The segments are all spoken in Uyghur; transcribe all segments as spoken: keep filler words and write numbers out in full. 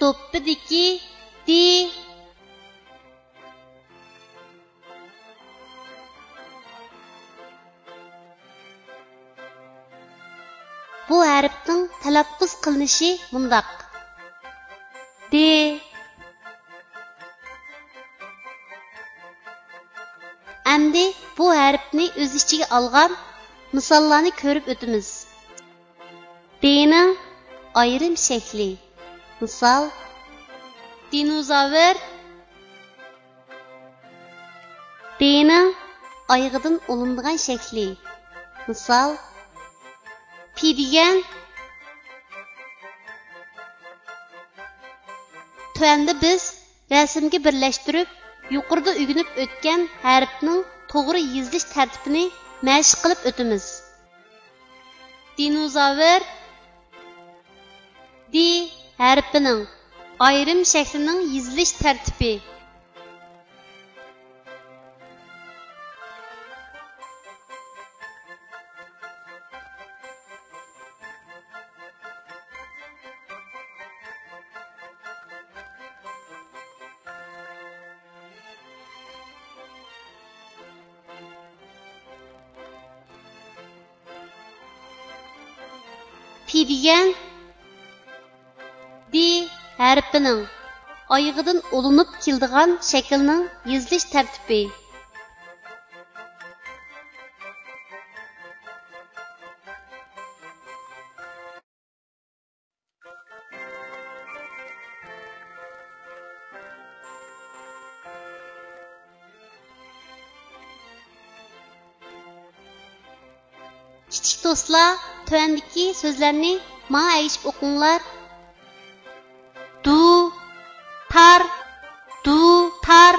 دوپپىدىكى دى. بۇ ھەرپنىڭ تەلەپپۇز قىلىنىشى مۇنداق: دى. ئەمدى بۇ ھەرپنى ئۆز ئىچىگە ئالغان مىساللارنى كۆرۈپ ئۆتىمىز. دىنىڭ ئايرىم شەكلى. مىسال، دىنوزاۋر. دىنىڭ ئايىغىدىن ئۇلىنىدىغان شەكلى. مىسال، پى دېگەن. تۆۋەندە بىز رەسىمگە بىرلەشتۈرۈپ، يۇقىرىدا ئۆگىنىپ ئۆتكەن ھەرپنىڭ توغرا يېزىلىش تەرتىپىنى مەشىق قىلىپ ئۆتىمىز. دىنوزاۋر. دى ھەرپىنىڭ ئايرىم شەكلىنىڭ يېزىلىش تەرتىپى. پى دېگەن دى ھەرپىنىڭ ئايىغىدىن ئۇلىنىپ كېلىدىغان شەكىلنىڭ يېزىلىش تەرتىپى. كىچىك دوستلار، تۆۋەندىكى سۆزلەرنى ماڭا ئەگىشىپ ئوقۇڭلار. دۇ، تار، دۇ، تار.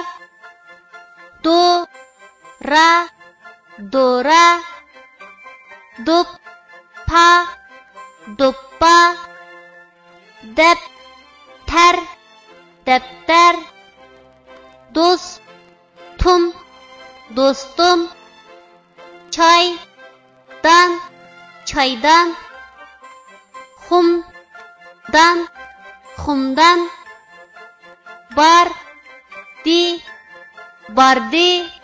دو، را، دورا. دوپ، پا، دوپپا. دەپ، تەر، دەپتەر. دوس، تۇم، دوستۇم. چاي، دان، چايدان. خۇم، دان، خۇمدان. بار، دى، باردى.